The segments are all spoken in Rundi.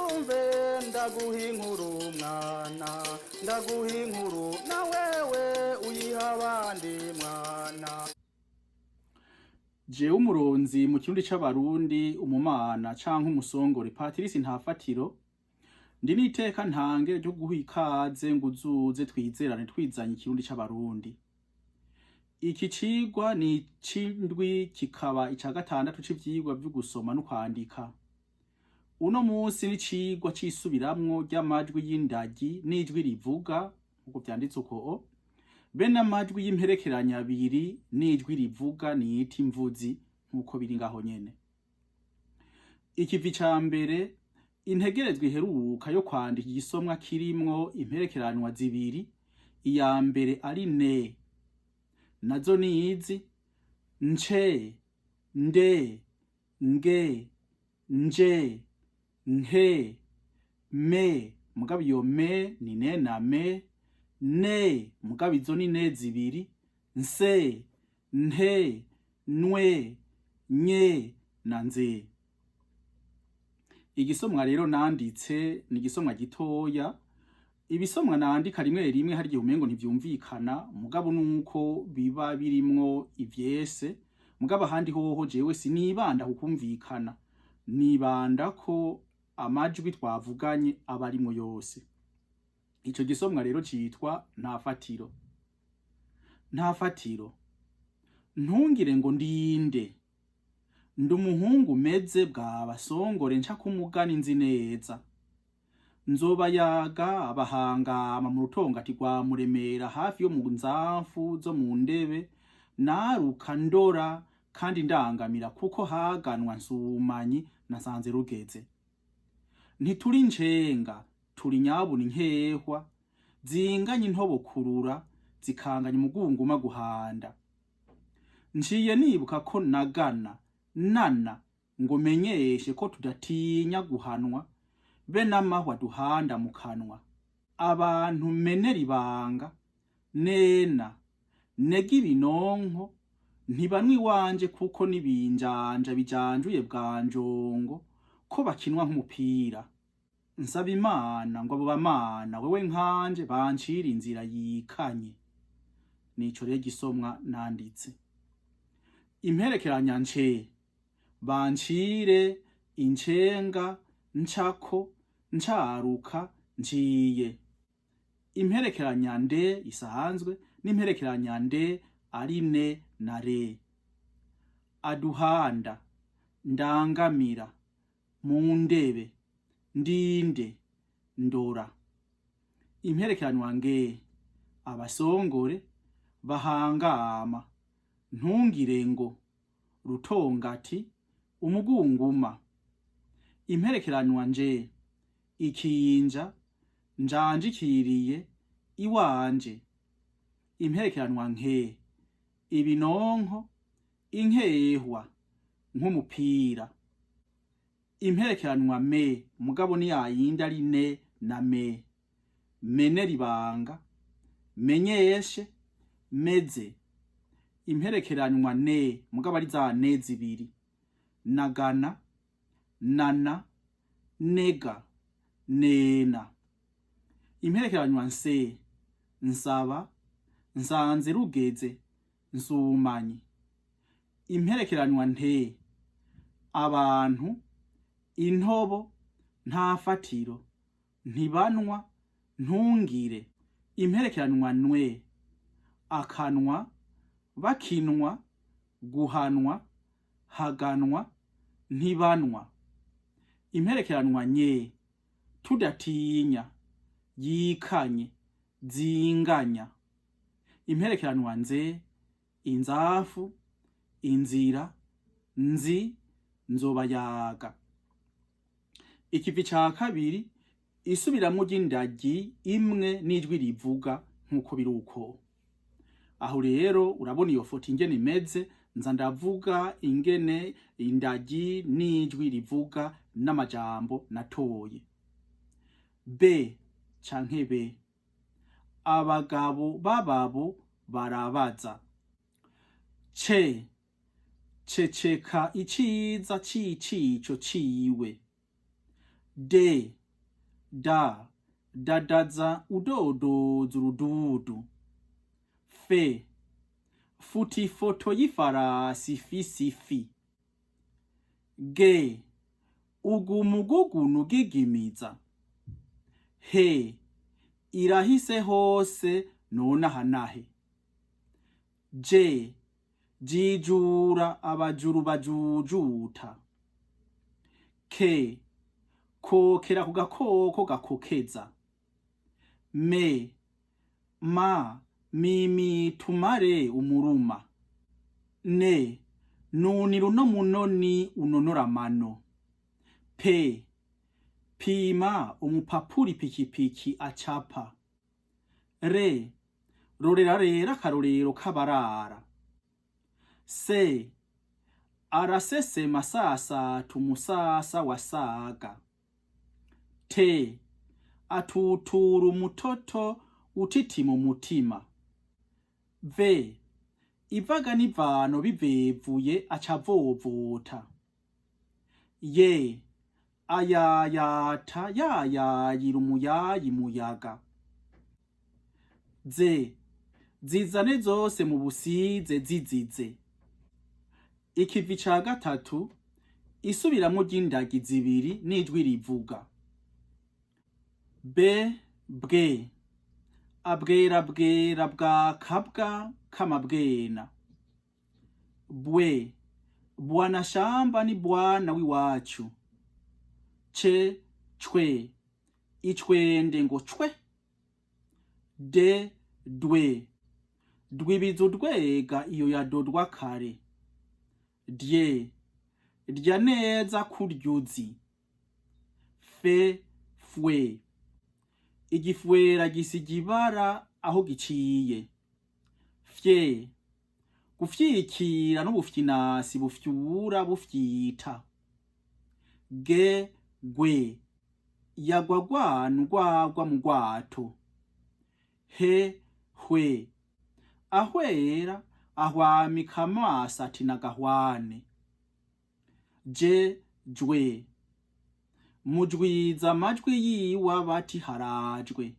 Wumve ndaguha inkuru mwana, ndaguha inkuru na wewe uyiha abandi mwana. Jewe umuronzi mu Kirundi c'Abarundi, umumana canke umusongore Patrice Ntafatiro, ndi n'iteka ntange ryo guha ikaze ngo uzuze twizerane twizanye Ikirundi c'Abarundi. Iki cigwa ni ic'indwi, kikaba ica gatandatu c'ivyigwa vyo gusoma no kwandika. Uno musi n'icigwa c'isubiramwo ry'amajwi y'indagi n'ijwi rivuga nkuko vyanditse uko, be n'amajwi y'imperekeranya abiri n'ijwi rivuga nita imvuzi nk'uko biri ngaho nyene. Ikivi ca mbere, integerezwa iheruka yo kwandika igisomwa kirimwo imperekeranwa zibiri, iya mbere ari ne, nazo ni izi: nce, nde, nge, nje, nke, me, mugabo iyo me ni ne na me, ne, mugabo izo ni ne zibiri, nse, nte, nwe, nye na nze. Igisomwa rero nanditse ni igisomwa gitoya. Ibisomwa nandika rimwe rimwe hari igihe umengo ntivyumvikana, mugabo nuko biba birimwo ivyese, mugabo ahandi hoho jewe sinibanda kukumvikana, nibanda ko amajwi twavuganye aba arimwo yose. Ico gisomwa rero citwa Nta fatiro. Nta fatiro. Ntungire ngo ndinde, ndi umuhungu meze bwa basongore, nca kumugani nzi neza. Nzobayaga abahangama mu rutongati rwa Muremera, hafi yo mu nzamfu zo mu ndebe, naruka ndora kandi ndangamira kuko haganwa nsumanyi nasanze rugeze. Ntituri ncenga, turi nyabuna inkehwa zinganya intobo kurura, zikanganya umugunguma guhanda. Nciye nibuka ko nagana nana ngo menyeshe ko tudatinya guhanwa be n'amahwa duhanda mu kanwa. Abantu menera ibanga nena nega ibinonko ntibanwa iwanje, kuko n'ibinjanja bijanjuye bwa njongo ko bakinwa nk'umupira. Nsaba Imana ngo abo bamana wewe nkanje bancire inzira yikanye. Nico rero gisomwa nanditse. Imperekeranya nce: bancire, incenga, ncako, ncaruka, nciye. Imperekeranya nde isanzwe n'imperekeranya nde ari ne na re: aduhanda, ndangamira, mu ndebe, ndinde, ndora. Imperekeranywa nge: abasongore, bahangama, ntungire ngo, rutongati, umugunguma. Imperekeranywa nje: ikinja, njanjikiriye, iwanje. Imperekeranwa nke: ibinonko, inkehwa, nk'umupira. Imperekeranwa me, mugabo ni yayindi ari ne na me: menera ibanga, menyeshe, meze. Imperekeranwa ne, mugabo ari za ne zibiri: nagana, nana, nega, nena. Imperekeranywa nse: nsaba, nsanze rugeze, nsumanyi. Imperekeranywa nte: abantu, intobo, nta fatiro, ntibanwa, ntungire. Imperekeranywa nwe: akanwa, bakinwa, guhanwa, haganwa, ntibanwa. Imperekeranwa nye: tudatinya, yikanye, zinganya. Imperekeranwa nze: inzafu, inzira, nzi, nzobayaga. Ikivi ca kabiri, isubiramwo ry'indagi imwe n'ijwi rivuga nk'uko biri uko. Aho rero urabona iyo foto ingene imeze, nza ndavuga ingene indagi n'ijwi rivuga n'amajambo natoye. B canke B: abagabo b'ababo barabaza. C: ceceka iciza c'icico ciwe. D. Da dadaza udodoza urududu. Fe futa ifoto y'ifarasi ifise ifi. Ge uguma uguguna ugigimiza. He irahise hose none aha nahe. Je jijura abajuru bajujuta. Ke kokera ku gakoko gakokeza. Me ma mimi tumare umuruma. Ne nunira uno munoni unonora amano. Pe pima umupapura ipikipiki acapa. Re rorera rero akarorero k'abarara. Se arasesema sasata umusasa wa saga. Te atutura umutoto utitima umutima. Ve ivaga n'ivano bivevuye aca avovota. Ye ayayata yayayira umuyayi muyaga. Ze zizane zose mu busize zizize. Ikivi ca gatatu isubiramwo ry'indagi zibiri n'ijwi rivuga. Be bwe abwera bwera bwa kabwa k'amabwena. Bwe bwana shamba ni bwana w'iwacu. Ce cwe icwende ngo cwe. De dwe dwibiza udwega iyo yadodwa kare. Dye rya neza kurya uzi. Fe fwe igifwera gisiga ibara aho giciye. Fye gufyikira n'ubufyinasi bufyura bufyita. Ge gwe yagwa gwana urwagwa mu rwato. He hwe ahwera ahwamika amaso ati nagahwane. Je jwe mujwiza amajwi yiwe abati harajwe.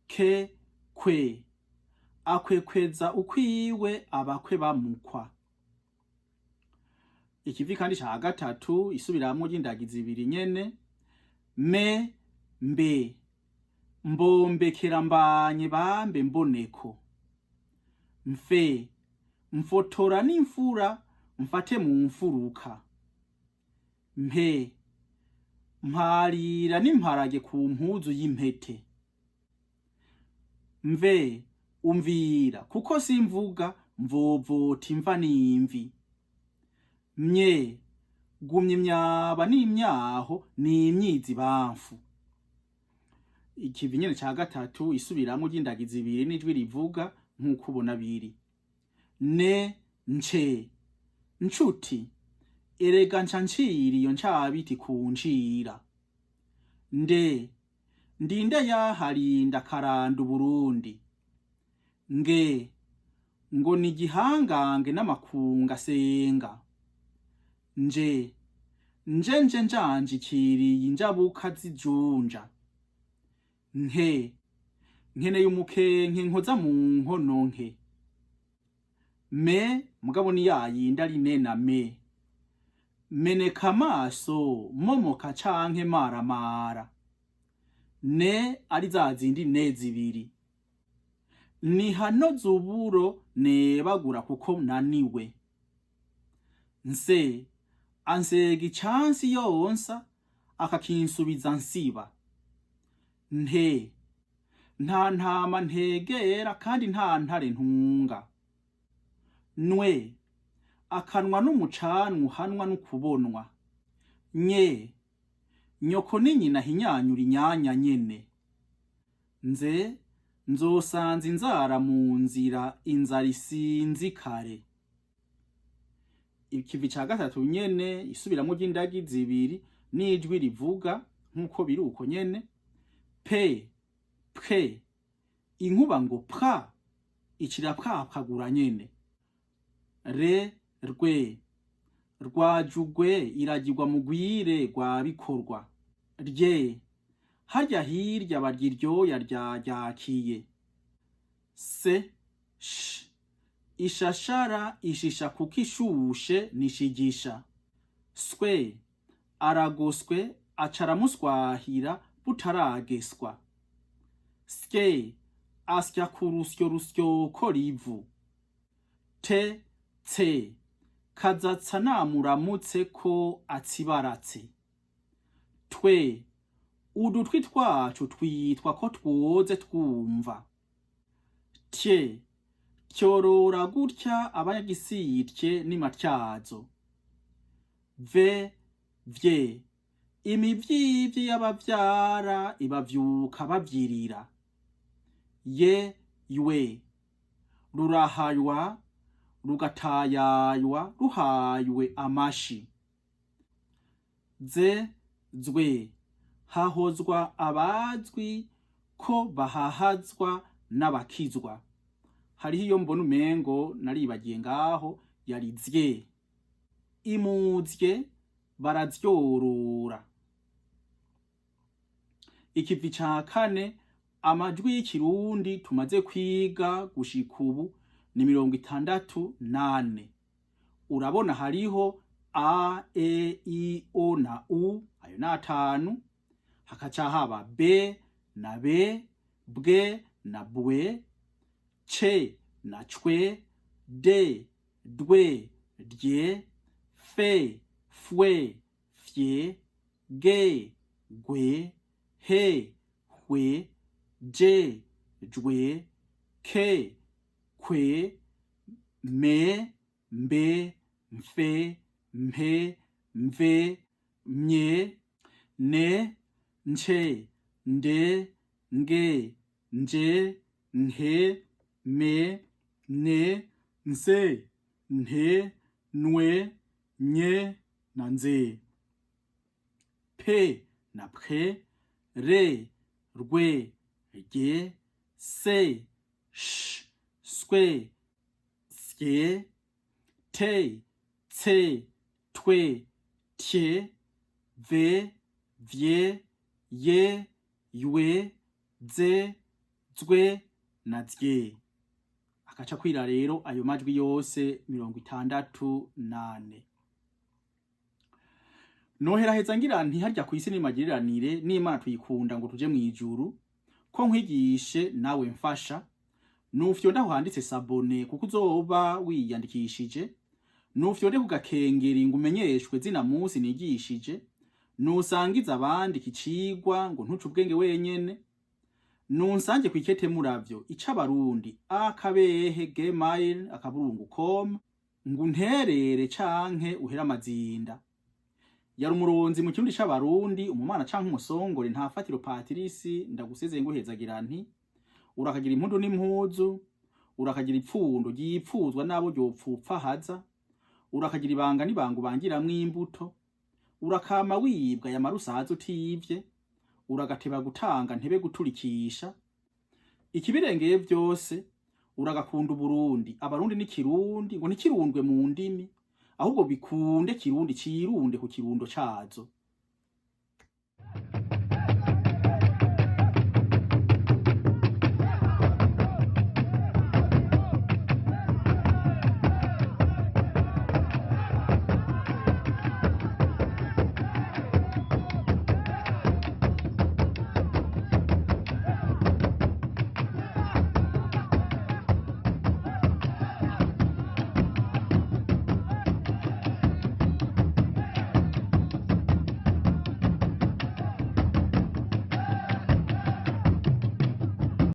Ke kwe akwekweza ukwiwe abakwe bamukwa. Ikivi kandi ca gatatu isubiramwo ry'indagi zibiri nyene. Me mbe mbombekera mbanye bambe mboneko. Mfe mfotora n'imfura mfate mu mfuruka. Mpe mparira n'imparage ku mpuzu y'impete. Mve umvira kuko simvuga mvovota imva n'imvi. Mye gumya imyaba n'imyaho n'imyizi bamfu. Ikivi nyene ca gatatu isubiramwo ry'indagi zibiri n'ijwi rivuga nk'uko ubona biri. Ne nce ncuti erega nca ncira iyo ncabiti ku ncira. Nde ndinde yaharinda karanda Uburundi. Nge ngo ni igihangange n'amakungu asenga. Nje nje nje njanjikiriye injabuka zijunja. Nke nkeneye umukenke nkoza mu nkono nke. Me mugabo ni yayindi ari ne na me. Meneka amaso momoka canke maramara. Ne ari za zindi ne zibiri. Nihanoza uburo nebagura kuko naniwe. Nse ansega icansi yonsa akakinsubiza nsiba. Nte nta ntama ntegera kandi nta ntare ntunga. Nwe akanwa n'umucanwa uhanwa n'ukubonwa. Nye nyoko ni nyina hinyanyura inyanya nyene. Nze nzosanza inzara mu nzira inzara isinzi kare. Ikivi ca gatatu nyene isubiramwo ry'indagi zibiri n'ijwi rivuga nk'uko biri uko nyene. Pe pwe inkuba ngo pwa icirapwapwagura nyene. Re rwe rwajugwe iragirwa mugwire rwa bikorwa. Rye Harya hirya barya iryoya rya ryakiye. Se sh ishashara ishisha kuko ishushe nishigisha. Swe aragoswe aca aramuswahira butarageswa. Sye asya ku rusyo rusyoko rivu. Te tse kazatsa namuramutse ko atsibaratse. Twe udutwi twacu twitwa ko twoze twumva. Tye tyorora gutya abanyagisitye n'imatyazo. Ve vye imivyivyi y'abavyara ibavyuka bavyirira. Ye ywe rurahaywa rugatayaywa ruhaywe amashi. Ze zwe hahozwa abazwi ko bahahazwa n'abakizwa. Hariho iyo mbona umengo naribagiye ngaho yari zye. Imuzye barazyorora. Ikivi ca kane, amajwi y'ikirundi tumaze kwiga gushika ubu ni 64. Urabona hariho a, e, i, o na u, ayo ni atanu. Hakaca haba b na b, bwe na bwe, c na cwe, d, dwe, dye, f, fwe, fye, g, gwe, h, hwe, j, jwe, k, kwe, m, mbe, mfe, mpe, mve, mye, ne, nce, nde, nge, nje, nke, me, ne, nse, nte, nwe, nye na nze. P na pwe, re, rwe, rye, se, sh, swe, sye, te, tse, twe, tye, ve, vye, ye, ywe, ze, zwe na zye. Akaca kwira rero ayo majwi yose 64. Noheraheza ngira nti harya kw'isi nimagiriranire n'Imana tuyikunda ngo tuje mw'ijuru, ko nkwigishe nawe mfasha nufyonde aho handitse s'abonner kuko uzoba wiyandikishije, nufyonde ku gakengeri ngo umenyeshwe zina musi nigishije, nusangize abandi iki cigwa ngo ntuce ubwenge wenyene, nunsange kw'ikete muravyo ic'abarundi akabehe gmail.com ngo unterere canke uhere amazinda. Yari umuronzi mu kirundi c'abarundi, umumana canke umusongore Ntafatiro Patirisi. Ndagusezeye nguhezagira nti urakagira impundu n'impuzu, urakagira ipfundo ryipfuzwa n'abo ryopfupfahaza, urakagira ibanga n'ibanga ubangiramwo imbuto, urakama wibwa yamara usaza utiyivye, uragateba gutanga ntebe guturikisha. Ikibirengeye vyose, uragakunda Uburundi, abarundi n'ikirundi ngo ntikirundwe mu ndimi, ahubwo bikunde kirundi cirunde ku kirundo cazo.